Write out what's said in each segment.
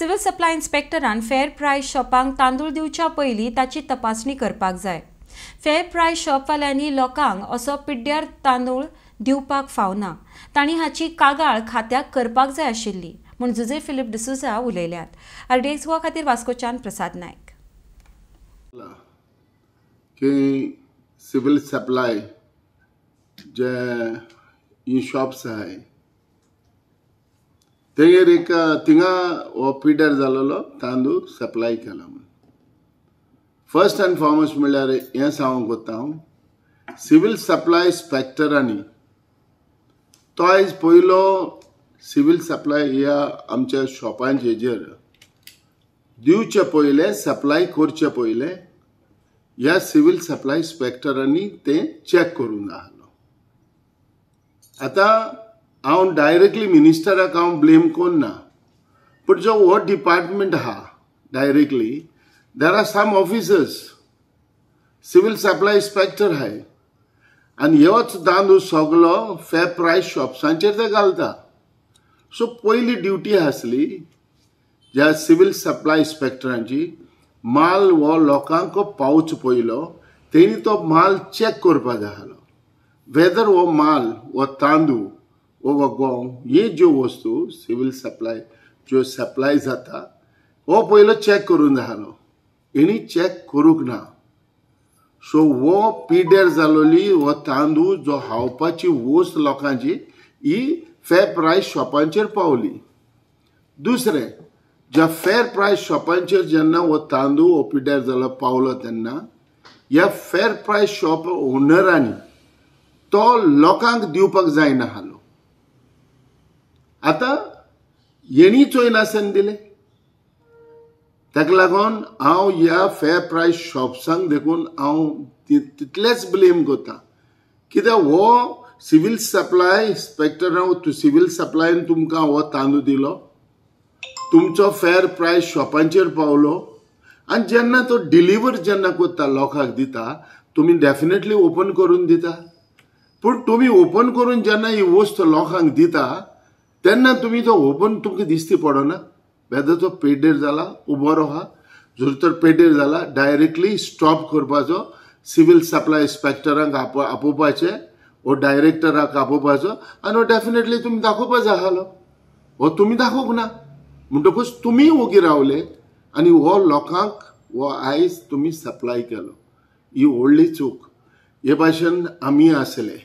Civil supply इन्स्पेक्टरान fair प्रायस शॉपांक तांदूळ दिवच्या पयलीं ताची तपासणी करपाक जाय. फेअर प्रायस शॉपवाल्यांनी लोकांक असो पिड्ड्यार तांदूळ दिवपाक फावना. तांणी हाची कागाळ खात्याक करपाक जाय आशिल्ली म्हूण जुझे फिलीप डिसोझा उलयल्यात. आरडीएक्स गोवा खातीर वास्कोच्यान प्रसाद नायक. की सिव्हिल सप्लाय जे ही शॉप्स आहाय तेगेर एक थिंगा हो पिड्ड्यार जालेलो तांदूळ सप्लाय केला म्हूण. फर्स्ट अँड फॉरमोस्ट म्हणल्यार हें सांगूंक वता हांव, सिव्हिल सप्लाय इन्स्पेक्टरांनी तो आयज पयलो सिव्हिल सप्लाय ह्या आमच्या शॉपांचेर दिवचे पयले, सप्लाय करचे पयले ह्या सिव्हिल सप्लाय इन्स्पेक्टरांनी तें चॅक करूंक जाय आसलो. आतां हांव डायरेक्टली मिनिस्टराक हांव ब्लेम करना, पूण जो हो डिपार्टमेंट आहा directly there are some officers, civil supply inspector आहाय आनी होच तांदूळ सगलो फेर प्रायस शॉप्सांचेर ते घालता. सो पयली ड्युटी आसली ज्या सिव्हिल सप्लाय इन्स्पेक्टरांची, माल हो लोकांक पावचो पयलो तेणी तो माल चॅक करपा जाय आसलो. वेदर हो माल हो तांदूळ वो गंव ही ज्यो वस्तू सिव्हिल सप्लाय ज्यो सप्लाय जाता हो पयलो चॅक करून जाय आसलो. हेणी चॅक करूंक ना. सो हो पिड्ड्यार जालोली हो तांदूळ जो खावपाची वस्त लोकांची ही फेर प्रायस शॉपांचेर पावली. दुसरें, ज्या फेर प्रायस शॉपांचेर जेन्ना हो तांदूळ हो पिड्ड्यार जालो पावलो तेन्ना ह्या फेर प्रायस शॉप ओनरांनी तो लोकांक दिवपाक जायना आसलो. आतां हेणी चोयनासतना दिलें. ताका लागून हांव ह्या फेर प्रायस शॉप्सांक देखून हांव तितलेंच ब्लेम करता. कित्याक हो सिव्हिल सप्लाय इन्स्पेक्टरान सिव्हिल सप्लायन तुमकां हो तांदूळ दिलो, तुमचो फेर प्रायस शॉपांचेर पावलो आनी जेन्ना तो डिलिव्हर जेन्ना करता लोकांक दिता तुमी डेफिनेटली ओपन करून दिता. पूण तुमी ओपन करून जेन्ना ही वस्त लोकांक दिता तेन्ना तुमी तो ओपन तुमकां दिसती पडना वेदर तो पेड्डेर जाला उबो आहा. जर तर पेड्डेर जाला डायरेक्टली स्टॉप करपाचो, सिव्हिल सप्लाय इन्स्पेक्टरांक आपोवपाचें वो डायरेक्टराक आपोवपाचो आनी हो डेफिनेटली तुमी दाखोवपा जाय आसलो. हो तुमी दाखोवंक ना म्हणटकूच तुमी ओगी रावले आनी हो लोकांक हो आयज तुमी सप्लाय केलो. ही व्हडली चूक. हे भाशेन आमी आसले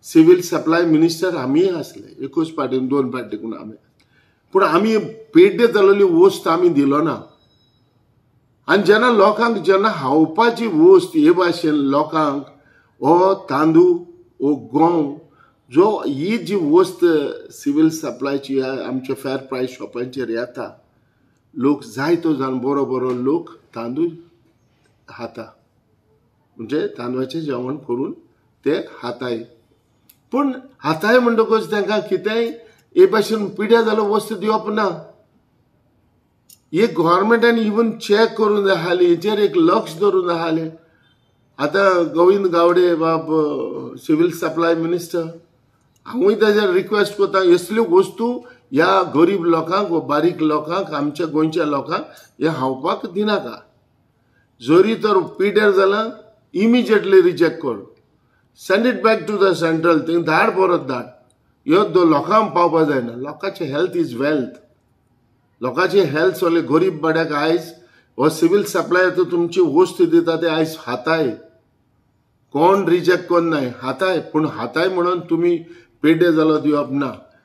सिव्हिल सप्लाय मिनिस्टर आमीय आसले, एकूच पार्टी दोन पार्टी करून आमी, पूण आमी पेड्डे जालोली वस्त आमी दिलो ना. आनी जेन्ना लोकांक जेन्ना खावपाची वस्त हे भाशेन लोकांक हो तांदूळ हो गंव जो ही जी वस्त सिव्हिल सप्लायची आमच्या फेर प्रायस शॉपांचेर येता, लोक जायतो जाण बरो बरो लोक तांदूळ खाता, म्हणजे तांदळाचें जेवण करून ते खाताय. पूण हाताय म्हणटकूच तांकां कितेंय हे भाशेन पिड्यार जालो वस्तू दिवप ना. एक गव्हर्मेंटान इवन चॅक करूंक जाय आसलें, हेचेर एक लक्ष दवरूंक जाय आसलें. आतां गोविंद गावडे बाब सिव्हिल सप्लाय मिनिस्टर, हांवूय ताजेर रिक्वेस्ट करता असल्यो वस्तू ह्या गरीब लोकांक वा बारीक लोकांक आमच्या गोंयच्या लोकांक हे खावपाक दिनाका. जरी तर पिड्यार जालां इमिजिएटली रिजेक्ट कर, send it back to the central, थंय धाड परत धाड. ह्यो लोकांक पावपा जायना. लोकांचे हेल्थ is wealth. लोकांची हेल्थ सगळे गरीब बाड्याक आयज हो सिव्हिल सप्लाय तुमची वस्त दिता ते आयज हाताय कोण रिजेक्ट करनाय हाताय. पूण हाताय म्हणून तुमी पेड्डे जालो दिवप ना.